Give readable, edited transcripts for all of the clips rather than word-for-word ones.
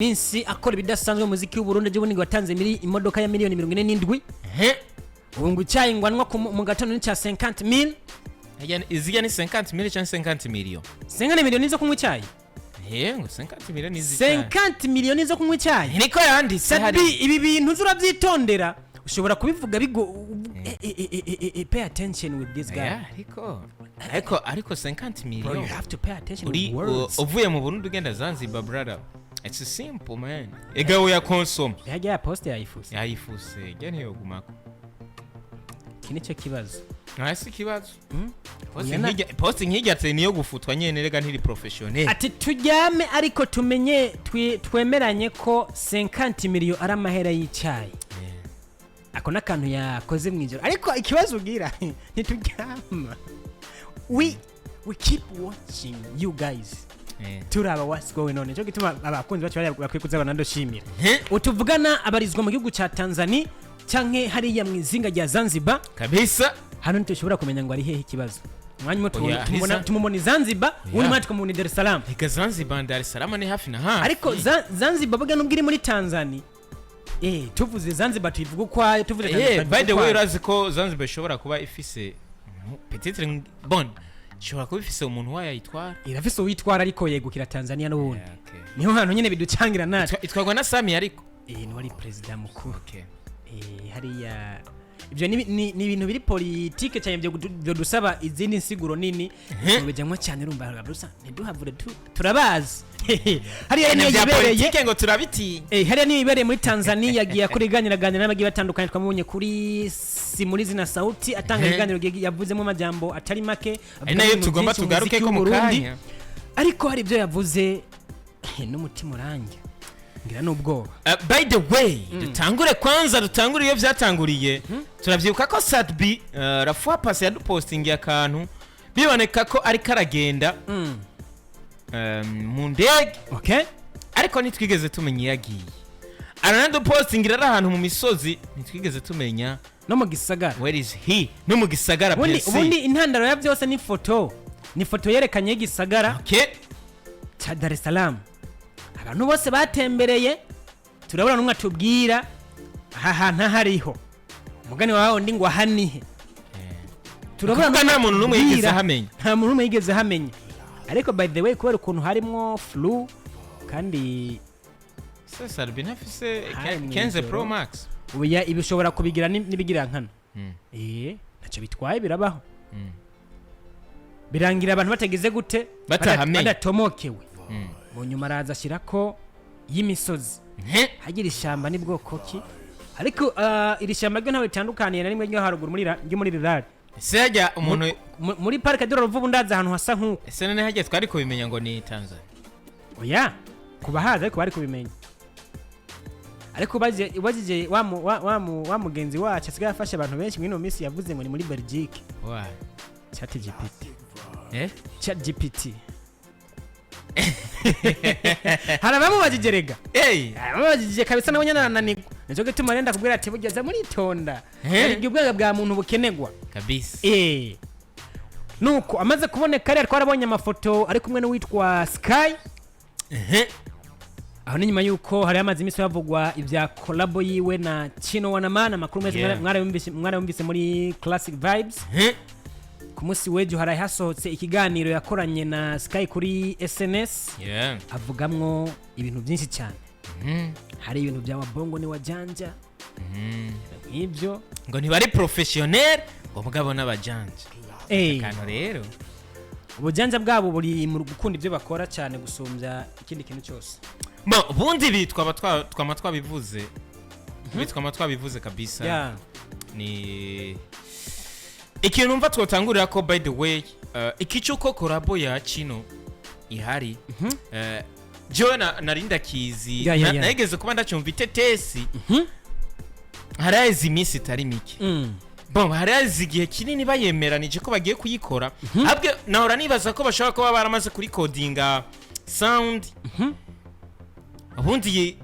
Minsi akora ibidasanzwe mu muziki w'Uburundi. Ejo bundi ngo watanze imodoka ya miliyoni 47. Ubu ngo icyayi ngo anywa mu gatondo ni cya 50 mille. Izijya ni 50 mille cyangwa 50 million? 50 miliyoni zo kunywa icyayi. Ngo 50 million ni izicyayi. 50 miliyoni zo kunywa icyayi. Niko yanditse. Sat B, hari ibi bintu uzi urabyitondera, ushobora kubivuga bigo pay attention with this guy. Yeah, ariko 50 Bro, million, you have to pay attention uri with words. uvuye mu Burundi ugenda Zanzibar, brother, it's simple, man. Ega oya konsoma. Yajya ya poste yayifuse. Yayifuse jya ntiyogumako. Iki nicyo kibazo. Ntasi ikibazo. Poste Oya. Poste nk'ijya ati niyo gufutwa nyene, rega ntiri professionnel. Ati turyame ariko tumenye twemeranye ko 50 miliyo ari amahera y'icyayi. Ako n'akantu yakoze mu ijoro, ariko ikibazo ugira ntituryama, we keep watching you guys. Turaba what's going on. Nicyo gituma abakunzi bacu bariya bakwiye kuza banandoshimira. Utuvugana abarizwa mu gihugu cya Tanzania canke hariya mu izinga rya Zanzibar. Hano ntitushobora kumenya ngo ari hehe. Ikibazo, umwanya umwe Oya, tumubona i Zanzibar, uwundi mwanya tukamubona i Dar es Salaam. Ega Zanzibar, Dar es Salaam ni hafi na hafi. Ariko Zanzibar buga nubwo iri muri Tanzania, tuvuze Zanzibar tuyivuga ukwayo, tuvuze Tanzania tuyivuga By the way, ukwayo. Urazi ko Zanzibar ishobora kuba ifise peut-être, bon, ishobora kuba ifise umuntu wayo ayitwara. Irafise uwitwara, ariko yegukira Tanzania n'ubundi. Yeah, okay. Niho hantu nyine biducangira natwe. Itwarwa na Sami ariko. Niwe ari perezida mukuru. Okay. Hariya ibyo ni ibintu biri politike cyane byo dusaba izindi nsiguro nini bijyamo cyane. Urumva gusa ntiduhavure turabazi hariya niyo Ibintu bya yibereye. politike ngo turabitinya. Hariya niyo yibereye muri Tanzania, yagiye akora iganiro, aganira n'abagiye batandukanye. Twamubonye kuri Simulizi na Sauti atanga ibiganiro, yavuzemo amajambo atari make, Ari avuga nayo ibintu tugomba byinshi mu tugaruke muziki ko mu w'Uburundi. kanya. Ariko hari ibyo yavuze n'umutima urange ngira n'ubwoba. By the way, dutangure kwanza, dutangure iyo byatanguriye. Turabyibuka ko Sat B la fois passée yadupostingiye akantu biboneka ko ariko aragenda mu ndege, ariko ntitwigeze tumenya iyo agiye. Aranadupostingira ari ahantu mu misozi, ntitwigeze tumenya no mu gisagara. Where is he? No mu gisagara. Ubundi Bien sûr. ubundi intandaro ya byose ni foto yerekanye y'igisagara cya Dar es Salaam. Abantu bose batembereye turabona n'umwe atubwira aha hantu aho ariho. Umugani wawe undi ngo aha nihe? Turabona Kuvuga nta muntu n'umwe yigeze atubwira. ahamenya. Nta muntu n'umwe yigeze ahamenya. Ariko by the way, kubera ukuntu harimwo flou kandi Se Sat B ntafise Hari mu 15 ijoro. Pro Max? Oya, ibi ushobora kubigira n'ibigira nkana. Ntacyo bitwaye, birabaho. Birangira abantu batagize gute? Batahamenya. Badatomokewe. Mu nyuma araza ashyira ko y'imisozi hagira ishyamba ni bwoko ki? Ariko iri shyamba ryo ntawe ritandukaniye na rimwe ryo haruguru muri ryo muri rirari. Ese hajya umuntu Muri parike de Ruvubu ndazi ahantu hasa nk'uko. Ese none hajya twari kubimenya ngo ni Tanzania? Oya, kubahazi ariko bari kubimenya. Ariko ubajije wa mugenzi wacu asigaye afasha abantu benshi muri ino minsi, yavuze ngo ni muri Belgique. Wa Chat GPT. Eh? Chat GPT, hari abamubajije rega. Abamubajije kabisa nawe nyine arananirwa. Nicyo gituma renda kubwira ati bugeze muritonda. Hari igihe ubwenge bwa muntu bukenerwa. Nuko amaze kuboneka rero, twarabonye amafoto ari kumwe n'uwitwa Sky. Aho ni nyuma yuko hari hamaze iminsi havugwa ibya collabo yiwe na Chino Wanamana. Amakuru meza mwarayumvise muri Classic Vibes. Ku munsi w'ejo hari hasohotse ikiganiro yakoranye na Sky kuri SNS, avugamwo ibintu byinshi cyane. Hari ibintu bya wabongo ni wajanja, nk'ibyo. Ngo ntibari professionnel, ngo mugabo n'abajanja. Akantu rero. Ubujanja bwabo buri mu gukunda ibyo bakora cyane gusumbya ikindi kintu cyose. Bon, ubundi ibi twama twabivuze, ibi twama twabivuze kabisa. Ni ikintu numva twotangurira ko, by the way, iki cy'uko collabo ya Chino ihari, jewe nari ndakizi. Nageze kuba ndacyumva itetesi haraheze iminsi itari mike. Bon, haraheze igihe kinini bayemeranije ko bagiye kuyikora. Ahubwo nahora nibaza ko bashobora kuba baramaze kurikodinga sound, ubundi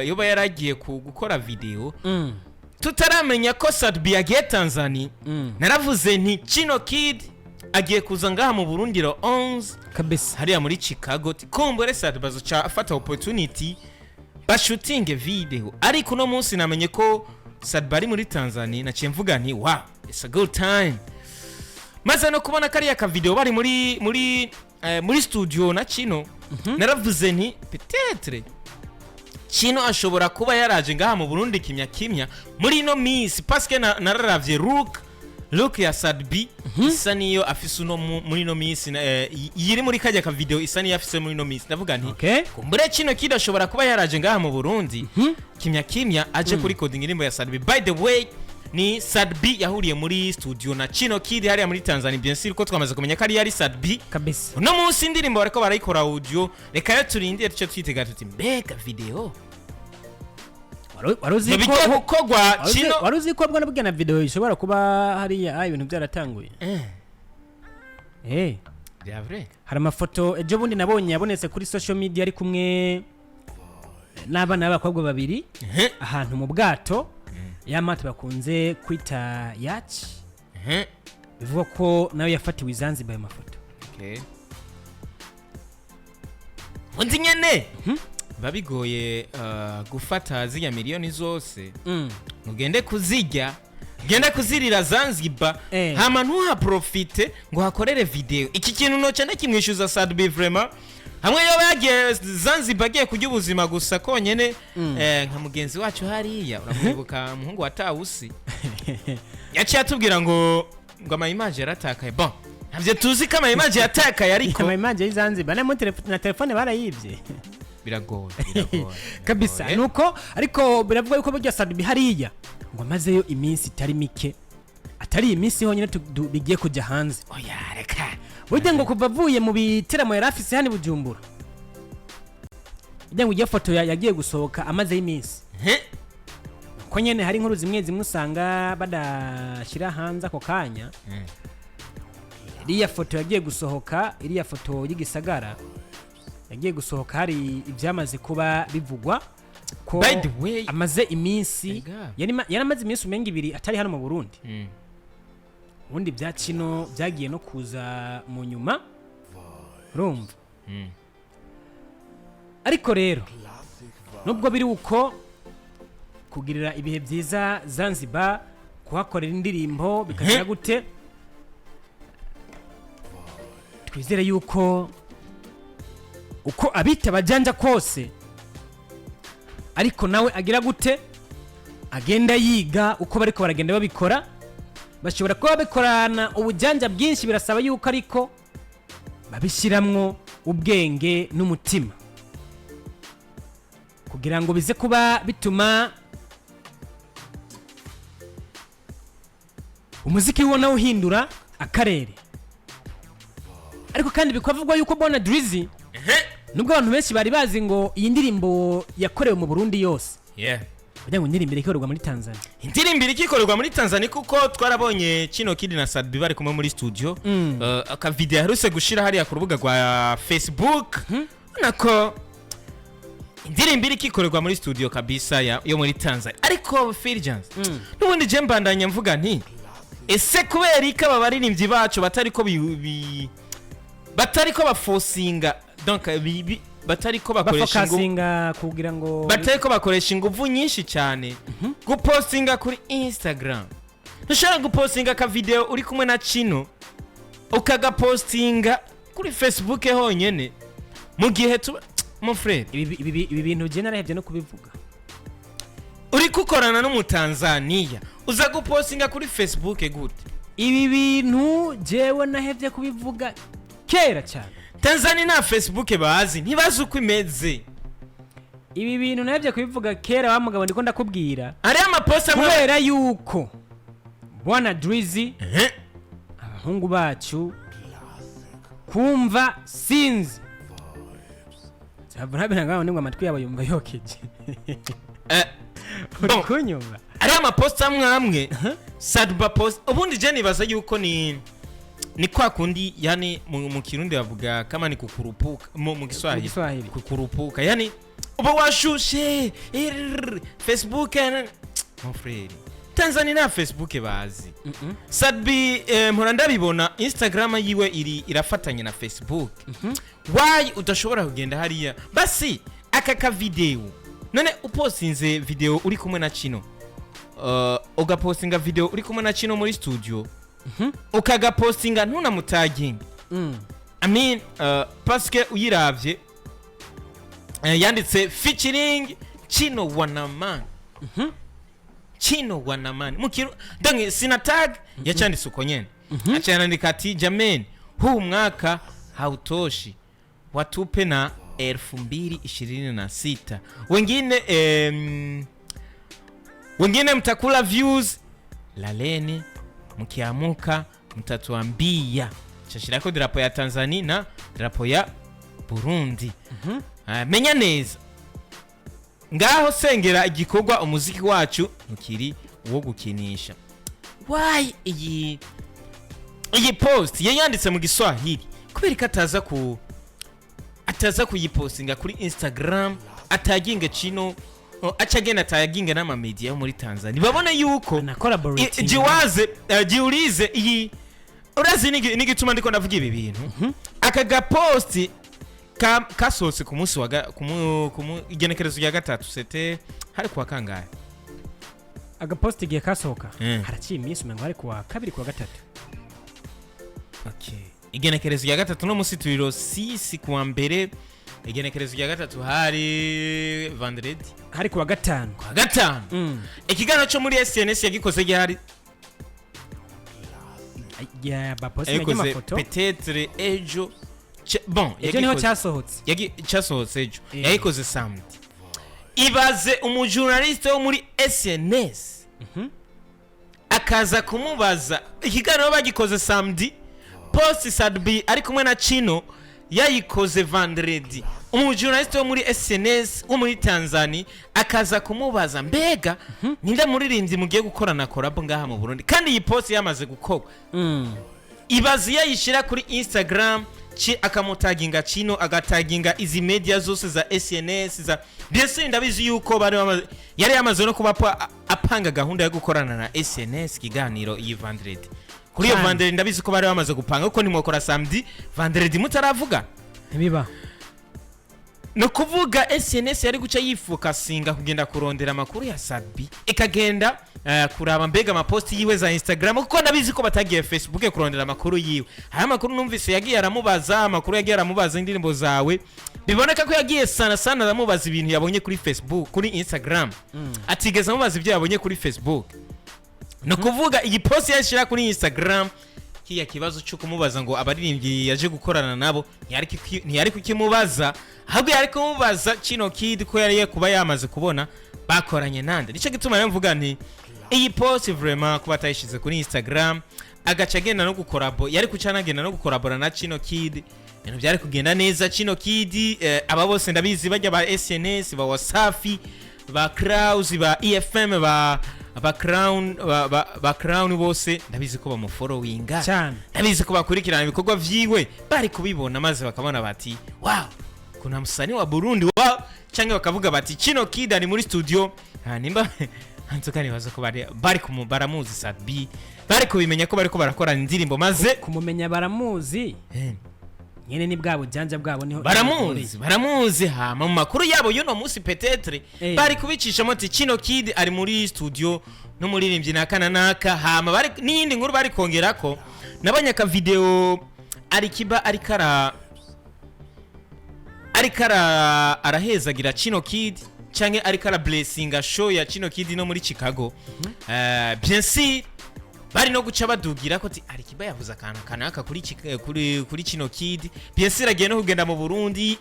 yoba yaragiye ku gukora video. Tutaramenya ko Sat B yagiye Tanzania, naravuze nti Chino Kid agiye kuza ngaha mu Burundi le 11 hariya muri Chicago. Kumbure Sat B azoca afata opportunity. Bashutinge video. Ariko uno munsi namenye ko Sat-B ari muri Tanzania, naciye mvuga nti: "Wow, it's a good time." Maze no kubona kariya ka video bari muri studio na Chino, naravuze nti: "Peut-être Chino ashobora kuba yaraje ngaha mu Burundi kimya kimya muri ino minsi," parce que nararavye look ya Sat-B isa niyo afise uno muri ino minsi, yiri muri kajya ka video isa niyo afise muri ino minsi. Ndavuga nti: "Kumbure Chino kidashobora kuba yaraje ngaha mu Burundi kimya kimya, aje kuri recording indirimbo ya Sat-B." By the way, ni Sat-B yahuriye muri studio na Chino Kid hariya muri Tanzania. Bien sûr ko twamaze kumenya ko ari yari Sat-B. Uno munsi indirimbo bariko barayikora audio. Reka yo turindire, tuce twitega tuti: "Mbega video Wari uzi ko ntibigiye gukorwa?" Chino Wari uzi ko bwana bwana video ishobora kuba hariya ibintu byaratanguye? Bya vrai. Hari amafoto ejo bundi nabonye yabonetse kuri social media ari kumwe n'abana b'abakobwa babiri ahantu mu bwato, ya mato bakunze kwita yacht. Bivugwa ko nawe yafatiwe i Zanzibar ayo mafoto. Okay. Undi nyene biba bigoye gufata zirya miliyoni zose, ugende kuzirya, ugende kuzirira Zanzibar, hama ntuhaprofite ngo hakorere video. Iki kintu noca ndakimwishyuza Sat-B vraiment. Hamwe yoba yagiye Zanzibar agiye kurya ubuzima gusa konyene, nka mugenzi wacu hariya, uramwibuka, umuhungu wa Tawusi yaciye atubwira ngo ama image yaratakaye. Bon, ntabyo tuzi ko ama image yatakaye, ariko ama image y'i Zanzibar na telefone barayibye. Biragoye, biragoye. Kabisa. Biragoye. Nuko ariko biravuga yuko burya Sat-B hariya ngo amazeyo iminsi itari mike, atari iminsi honyine bigiye kujya hanze. Oya, reka. Burya ngo kuva avuye mu biteramo yari afise hano i Bujumbura, burya ngo iyo foto yagiye gusohoka amazeyo iminsi, ko nyene hari inkuru zimwe zimwe usanga badashyira hanze ako kanya. Iriya foto yagiye gusohoka, iriya foto y'igisagara yagiye gusohoka, hari ibyamaze kuba bivugwa ko By the way, amaze iminsi, Ega. yari amaze iminsi umenga 2 atari hano mu Burundi. Ubundi bya Kino byagiye no kuza mu nyuma, urumva. Ariko rero nubwo biri uko, kugirira ibihe byiza Zanzibar, kuhakorera indirimbo bikagira gute, twizere yuko uko abita bajanja kose, ariko nawe agira gute, agenda yiga uko bariko baragenda babikora. Bashobora kuba babikorana ubujanja bwinshi, birasaba yuko ariko babishyiramo ubwenge n'umutima kugira ngo bize kuba bituma umuziki wo nawe uhindura akarere. Ariko kandi bikavugwa yuko Bona Drizzy, nubwo abantu benshi bari bazi ngo iyi ndirimbo yakorewe mu Burundi yose, kugira ngo indirimbo ikorerwa muri Tanzania. Indirimbo iri ikorerwa muri Tanzania, kuko twarabonye Chino Kid na Sat-B bari kumwe muri studio. Akavideo aherutse gushira hariya ku rubuga rwa Facebook, nako indirimbo iri ikorerwa muri studio kabisa yo muri Tanzania. Ariko Fulgence, n'ubundi je mbandanya mvuga nti: "Ese kubera iki aba baririmbyi bacu batariko batariko bafosinga, donc batariko bakoresha ingufu, bafokasinga kugira ngo batariko bakoresha ingufu nyinshi cyane gupostinga kuri Instagram?" Ntushobora gupostinga akavideo uri kumwe na Chino ukagapostinga kuri Facebook honyene, mu gihe tuba mon frère. Ibi bintu je narahevye no kubivuga. Uri gukorana n'Umutanzaniya, uza gupostinga kuri Facebook gute? Ibi bintu jewe nahevye kubivuga kera cyane. Tanzania nta Facebook bazi, ntibazi uko imeze. Ibi bintu nahevye kubivuga kera, wa mugabo, ndiko ndakubwira. Hariho amapost amwe. Kubera yuko Bwana Drizzy, abahungu bacu kumva sinzi ntabwo ngo amatwi yabo yumva yokeje. Uri Bon. kunyumva? Hariho amapost amwe amwe Sat-B post. Ubundi je nibaza yuko ni kwa kundi, yani mu Kirundi bavuga kama ni kukurupuka, mu Kiswahili. Mu Kiswahili. Kukurupuka, yani uba washushe Facebook. Mon frère, Tanzania nta Facebook bazi. Sat-B, mpora ndabibona, Instagram yiwe iri irafatanye na Facebook. Why udashobora kugenda hariya basi aka ka video? None upostinze video uri kumwe na Chino, ugapostinga video uri kumwe na Chino muri studio, ukagapostinga ntunamutaginge. I mean, parce que uyiravye, yanditse "featuring Chino Wanaman", Chino Wanaman mukiru, donc sina tag, yacanditse uko nyene, aca yandika ati: "Jameni, huu mwaka hautoshi, watupe na 2026, wengine mtakula views, laleni mkiamuka mtatuambia." Chashirako drapo ya Tanzania na drapo ya Burundi. Menya neza ngaho sengera igikorwa, umuziki wacu ntukiri uwo gukinisha. Why iyi post yayanditse mu Giswahili? Kubera ko ataza kuyipostinga kuri Instagram, ataginge Chino, aca agenda ataginge n'amamedia yo muri Tanzania, babone yuko na collaborating. Jiwaze, jiulize iyi, urazi n'igituma ndiko ndavuga ibi bintu? Aka gaposti kasohotse ku munsi wa ku igenekerezo rya gatatu, c'était hari kuwa kangahe? Agaposti igihe kasohoka, haraciye iminsi, umengo hari kuwa kabiri, kuwa gatatu. Okay. Igenekerezo rya gatatu, no musi turiro sisi kuwa mbere, igenekerezo rya gatatu hari vendredi. Hari kuwa gatanu. Kuwa gatanu. Ikiganiro cyo muri SNS yagikoze ryari? Ya baposti Yagikoze y'amafoto. peut-être ejo. Bon, ejo niho cyasohotse. Cyasohotse ejo. Yagikoze samedi. Ibaze umujournaliste wo muri SNS akaza kumubaza, ikiganiro bagikoze samedi, post Sat-B ari kumwe na Chino yayikoze vendredi, umujournaliste wo muri SNS wo muri Tanzania akaza kumubaza: "Mbega ninde muririmbyi mugiye gukorana collabo ngaha mu Burundi?" Kandi iyi post yamaze gukorwa. Ibaze iyo ayishyira kuri Instagram, akamutaginga Chino, agataginga izi media zose za SNS za, bien sûr ndabizi yuko bari yari yamaze no kuba apanga gahunda yo gukorana na SNS ikiganiro iyi vendredi. Kuri iyo vendredi ndabizi ko bari bamaze gupanga, kuko nimwokora samedi, vendredi mutaravuga. Ntibiba. Ni ukuvuga SNS yari guca yifokasinga kugenda kurondera amakuru ya Sat-B, ikagenda kuraba mbega amaposti yiwe za Instagram, kuko ndabizi ko batagiye Facebook kurondera amakuru yiwe. Hari amakuru numvise yagiye aramubaza, amakuru yagiye aramubaza indirimbo zawe, biboneka ko yagiye sana sana aramubaza ibintu yabonye kuri Facebook, kuri Instagram, atigeze amubaza ibyo yabonye kuri Facebook. Ni ukuvuga iyi post yashyira kuri Instagram, kiya kibazo cyo kumubaza ngo abaririmbyi yaje gukorana nabo ntiyari kukimubaza, ahubwo yari kumubaza Chino Kid, ko yari kuba yamaze kubona bakoranye nande. Nicyo gituma rero mvuga nti iyi post vraiment kuba atayishize kuri Instagram, agaca agenda no gukorabo, yari kuca anagenda no gukorabora na Chino Kid, ibintu byari kugenda neza. Chino Kid, aba bose ndabizi bajya ba SNS, ba Wasafi, ba Kraus, ba EFM, ba Crown, ba Crown, bose ndabizi ko bamufollowinga. Cyane. Ndabizi ko bakurikirana ibikorwa vyiwe, bari kubibona maze bakabona bati: "Wow, kuna msanii wa Burundi, wow!" Cyangwa bakavuga bati: "Chino Kid ari muri studio." Ah, nimba antuka nibaza ko bari baramuzi Sat-B, bari kubimenya ko bariko barakorana indirimbo maze Kumumenya baramuzi. Nyene ni bwa bujanja bwabo niho. Baramuzi, baramuzi. Hama mu makuru yabo y'uno munsi peut-être bari kubicishamo ati: "Chino Kid ari muri studio n'umuririmbyi naka na naka." Hama bari n'iyindi nkuru bari kongerako, nabonye aka video Alikiba ariko arahezagira Chino Kid, canke ariko ara blessinga show ya Chino Kid no muri Chicago. Bien sûr bari no guca badugira ko ati: "Alikiba yavuze akantu kanaka kuri Chino Kid, bien sûr agiye no kugenda mu Burundi,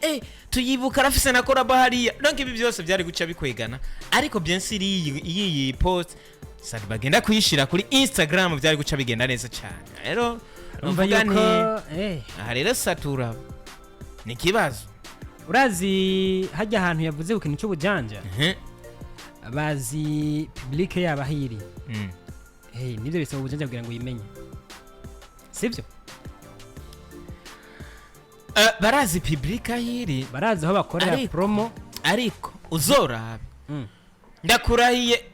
tuyibuka arafise na collabo hariya." Donc ibi byose byari guca bikwegana, ariko bien sûr iyi post Sat bagenda kuyishira kuri Instagram byari guca bigenda neza cyane. Rero Urumva mvuga yuko nti aha rero satura ni ikibazo. Urazi hajya ahantu yavuze ku kintu cy'ubujanja, bazi public yabo aho iri. Hey, nibyo bisaba ubujanja kugira ngo uyimenye, sibyo? Barazi public aho iri. Barazi aho bakorera promo. Ariko uzorabe, ndakurahiye,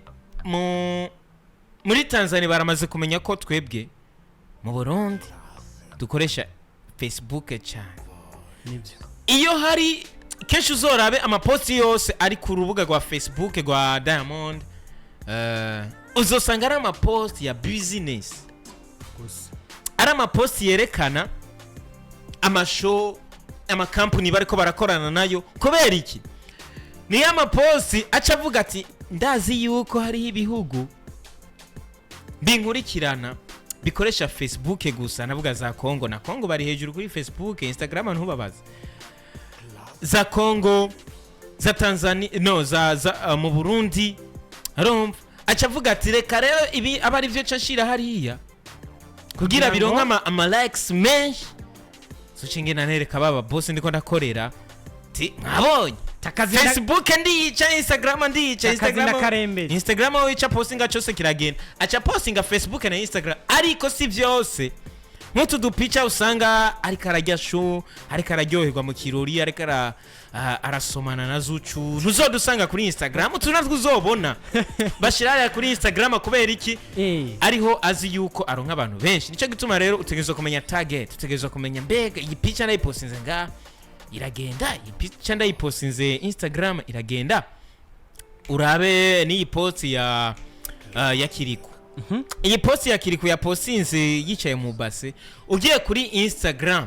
muri Tanzania baramaze kumenya ko twebwe mu Burundi dukoresha Facebook cyane. Nibyo. Iyo hari Kenshi uzorabe amaposti yose ari ku rubuga rwa Facebook rwa Diamond, uzosanga ari amaposti ya business gusa, ari amaposti yerekana amashow, amakampani bariko barakorana nayo. Kubera iki? Niyo amaposti aca avuga ati: "Ndazi yuko hariho ibihugu binkurikirana bikoresha Facebook gusa." Navuga za Congo, na Congo bari hejuru kuri Facebook, Instagram ntubabaze, za Congo, za Tanzania, no za mu Burundi. Urumva aca avuga ati: "Reka rero ibi aba ari byo nca nshira hariya kugira Kugira ngo- bironke ama likes menshi, so ngena nereka baba boss ndiko ndakorera ti mwabonye Takazinda. Facebook ndiyica, Instagram ndiyica." Takazinda Instagram karembeje. Instagram aho ica postinga cyose kiragenda, aca postinga Facebook na Instagram, ariko si byose. Nk'utu dupica usanga ariko ararya shu, ariko araryoherwa mu kirori, ariko arasomana na Zucu, ntuzodusanga kuri Instagram. Utu natwo uzobona bashira hariya kuri Instagram. Kubera iki? Ariho azi yuko aronka abantu benshi. Nicyo gituma rero utegerezwa kumenya target, utegerezwa kumenya: mbega iyi pica ndayipostinze nga iragenda, iyi pica ndayipostinze Instagram iragenda? Urabe n'iyi post ya Kiriku, iyi post ya Kiriku yapostinze yicaye mu base. Ugiye kuri Instagram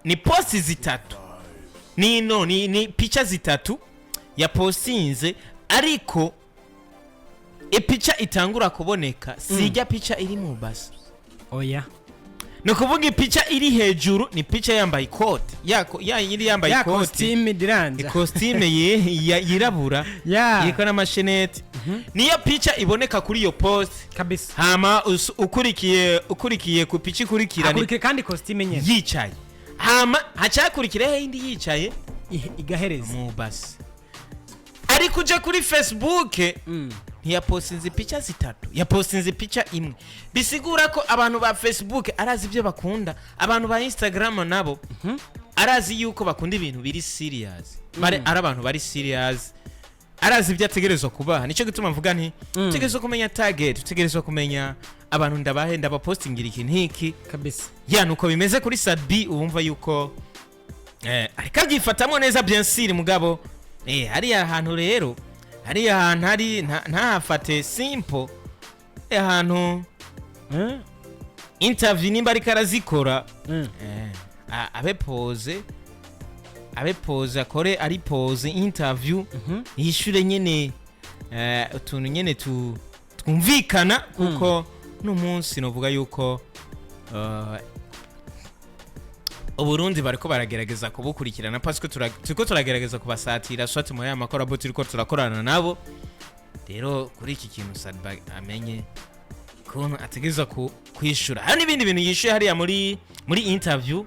ni post zitatu, ni no ni pica zitatu yapostinze, ariko ipica itangura kuboneka sijya pica iri mu base. Oya. Ni ukuvuga ipica iri hejuru ni pica yambaye ikoti ya yindi yambaye Ya ikoti, costume diranja. Ikositime yirabura iriko n'amasheneti, niyo pica iboneka kuri iyo post. Hama ukurikiye ku pica ikurikira ni Akurikire kandi costume nyene. Yicaye, hama hacakurikiraho indi yicaye Igahereza mu basi. Ariko uje kuri Facebook, ntiyapostinze pica zitatu, yapostinze pica imwe. Bisigura ko abantu ba Facebook arazi ibyo bakunda, abantu ba Instagram nabo arazi yuko bakunda ibintu biri serious, bari ari abantu bari serious, arazi ibyo ategerezwa kubaha. Nicyo gituma mvuga nti utegerezwa kumenya target, utegerezwa kumenya abantu ndabahe, ndabapostingira iki n'iki. Ya, nuko bimeze kuri Sat-B. Wumva yuko ariko abyifatamo neza, bien sûr, mugabo hariya hantu rero, hariya hantu hari ntahafate simple, hariya hantu interview nimba ariko arazikora, abe posé, abe posé, akore ari posé interview, yishure nyene utuntu nyene twumvikana, kuko n'umunsi novuga yuko Uburundi bariko baragerageza kubukurikirana, parce que turiko turagerageza kubasatira, soit muri aya makorabo turiko turakorana nabo. Rero kuri iki kintu Sat-B amenye kuntu ategerezwa kwishura. Hari n'ibindi bintu yishuye hariya muri interview.